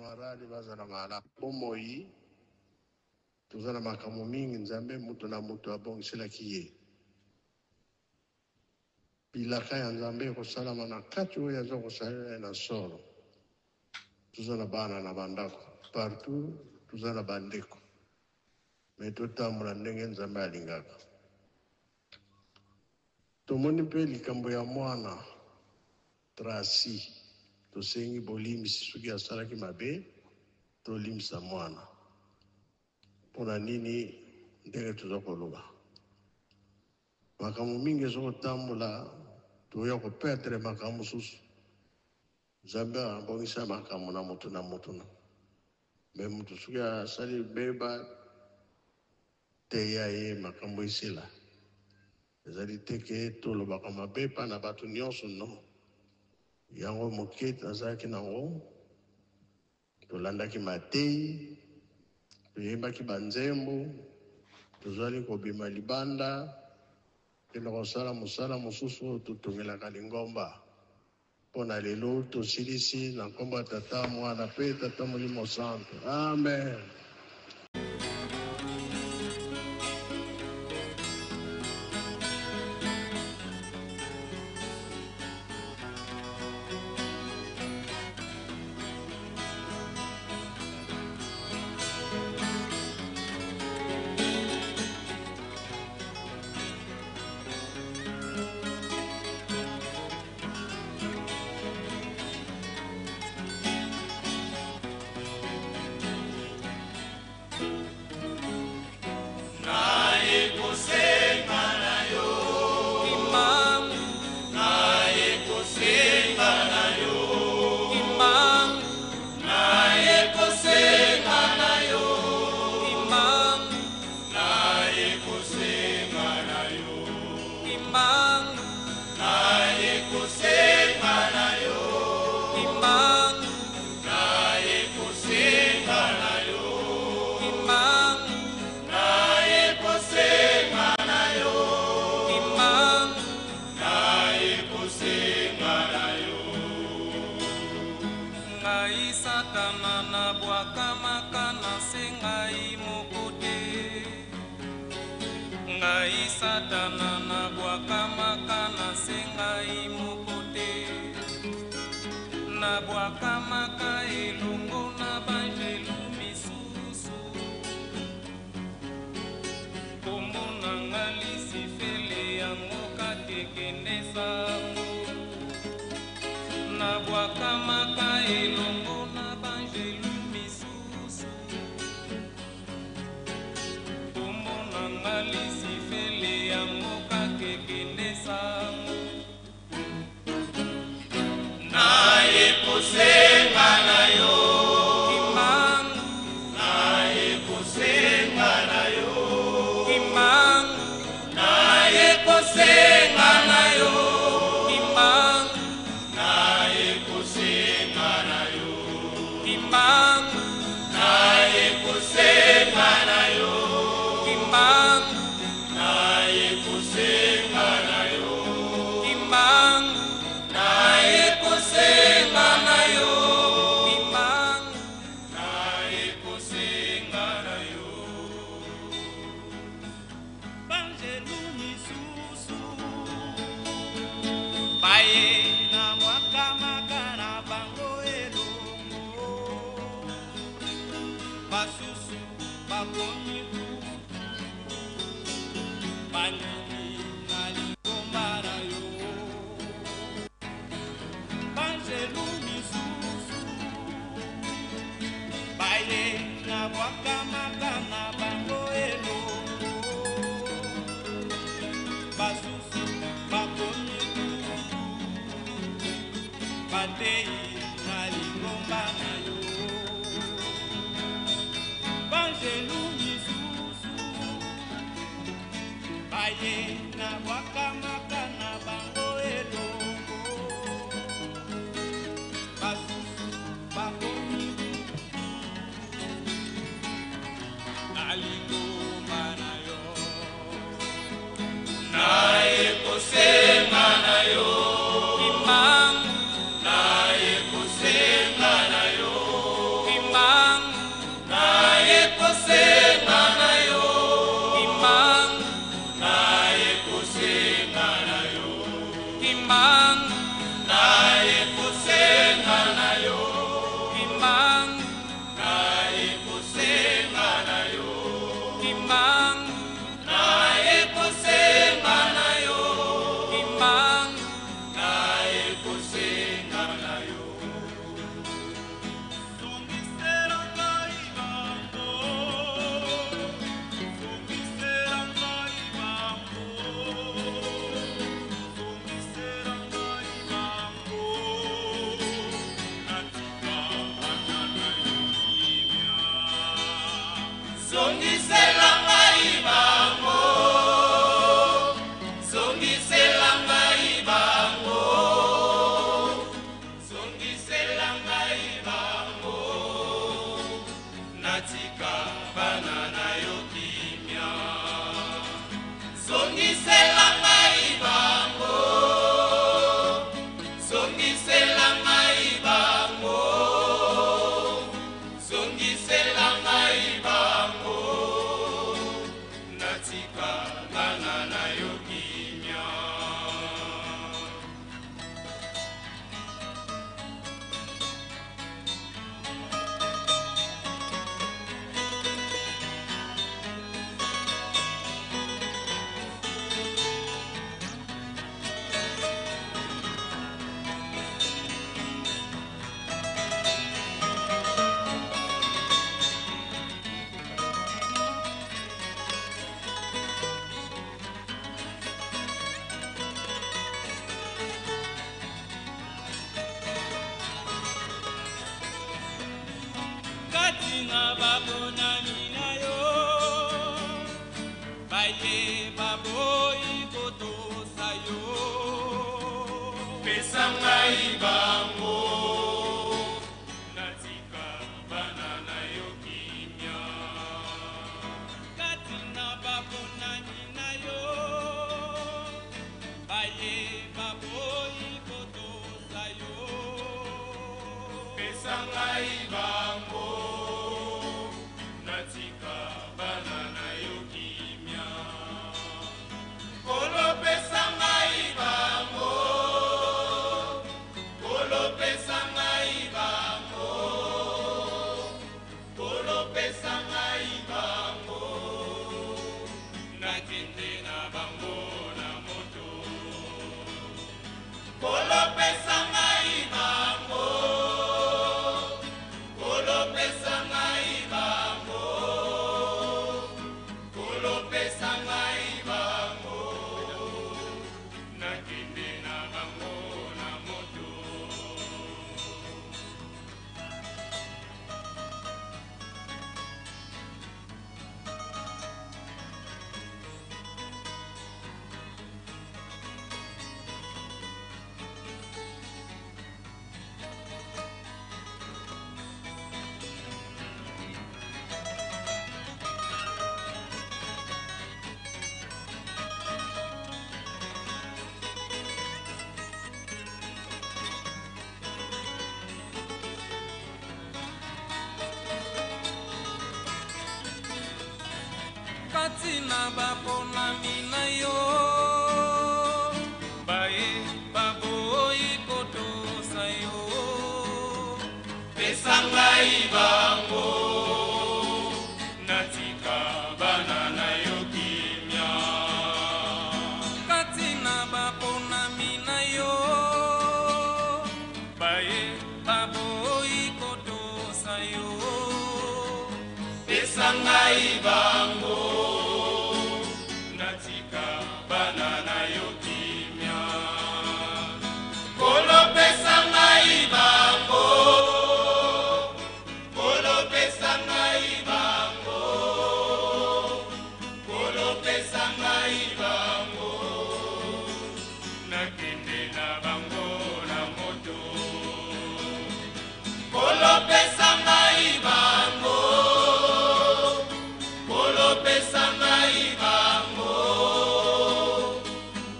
Bacamarade bazala malamu. Bomoi toza na makambo mingi Nzambe moto na moto abongiselaki ye. Bilaka ya Nzambe ekosalama na kati oyo aza kosalela ye na solo. Toza na bana na bandako partout, toza na bandeko, me totambola ndenge Nzambe alingaka. Tomoni mpe likambo ya mwana Tracy, tosengi bolimbisi soki asalaki mabe, tolimbisa mwana. Mpo na nini ndenge toza koloba makambo mingi ezokotambola, toya koperdre makambo mosusu. Nzambe abongisa makambo na moto na moto na me moto soki asali beba, teya ye makambo esila. Ezali te ke tolobaka mabe mpa na bato nyonso, no. Yango moke nazalaki nango, tolandaki mateyi, toyembaki banzembo, tozali kobima libanda kende kosala mosala mosusu oyo totongelaka lingomba. Mpo na lelo tosilisi na nkombo ya Tata, Mwana mpe Tata Molimo Santo. Amen. Ngai Satana nabwakamaka na se, ngai moko te. Ngai Satana nabwakamaka na se, ngai moko te. Nabwakamaka elongo na banjelu misusu. Kombo na nga Lisifele, yango kakekende sango. Nabwakamaka elongo na banjelu misusu. Kombo na nga Lisifele, yango kakekende sango. Naye kosenga na yo, Kimbangu, naye kosenga na yo, Kimbangu, naye kosenga na yo, Kimbangu, naye kosenga na yo, Kimbangu, naye kosenga na yo, Kimbangu, naye kosenga na yo, Kimbangu, naye kosenga na yo, Kimbangu. naye kosenga na yo. Banjelu misusu baye na mwakamaka na bango elongo, basusu bakomi kutu bandimi na lingomba na yo. Banjelu misusu baye na bwakamaka na bango elongo, basusu bakomi kutu batei na lingomba na yo. Banjelu misusu baye na bwakamaka na bango elongo, basusu bakomi kutu na lingomba na yo. Naye kosenga na yo, Kimbangu, naye kosenga na yo, Kimbangu. Kati na baponami na yo, baye baboyi kotosa yo. Pesa ngai bango, natika bana na yo kimia. Kati na baponami na yo, baye baboyi kotosa yo. Pesa ngai bango, natika bana na yo kimia. Nkolo pesa ngai bango, Nkolo pesa ngai bango, Nkolo pesa ngai bango, nakende na bango na moto. Nkolo pesa ngai bango, Nkolo pesa ngai bango, Nkolo pesa ngai bango, nakende na bango na moto. Kati na baponami na yo, baye baboyi kotosa yo. Pesa ngai bango, natika bana na yo kimia. Kati na baponami na yo, baye baboyi kotosa yo. Pesa ngai bango, natika bana na yo kimia. Nkolo pesa ngai bango, Nkolo pesa ngai bango, Nkolo pesa ngai bango, nakende na bango na moto. Nkolo pesa ngai bango, Nkolo pesa ngai bango,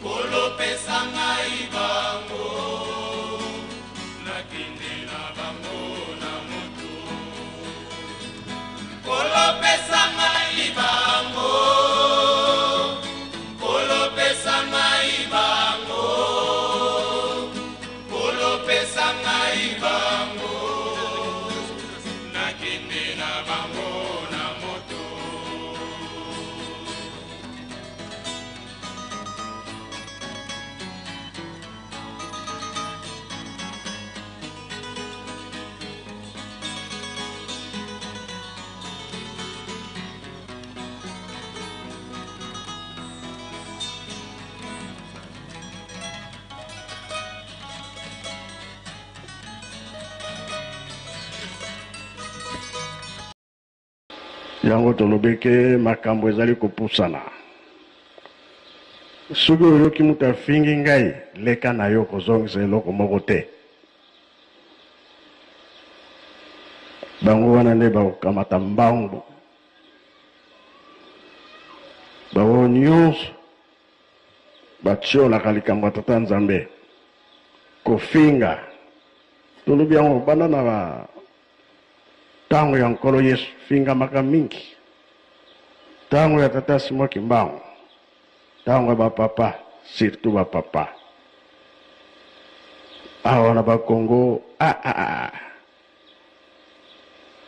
Nkolo pesa ngai bango, nakende na bango na moto. Nkolo pesa ngai bango, Nkolo pesa ngai bango, Nkolo pesa ngai bango, nakende na bango na moto. Yango tolobi ke makambo ezali kopusana. Soki oyoki moto afingi ngai, leka na yo, kozongisa eloko moko te. Bango wana nde bakokamata mbangu. Bango nyonso batiolaka likambo ya Tata Nzambe, kofinga. Tolobi yango banda na ba ntango ya Nkolo Yesu, fingamaka mingi. Ntango ya Tata Simon Kimbangu, ntango ya bapapa, surtout bapapa awa na Bakongo. Ah, ah, ah.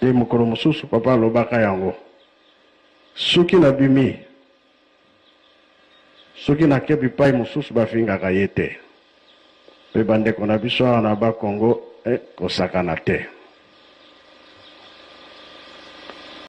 Te, mokolo mosusu papa alobaka yango: soki nabimi, soki nake bipai mosusu, bafingaka ye te. Mpe bandeko na biso awa na Bakongo, eh, kosakana te.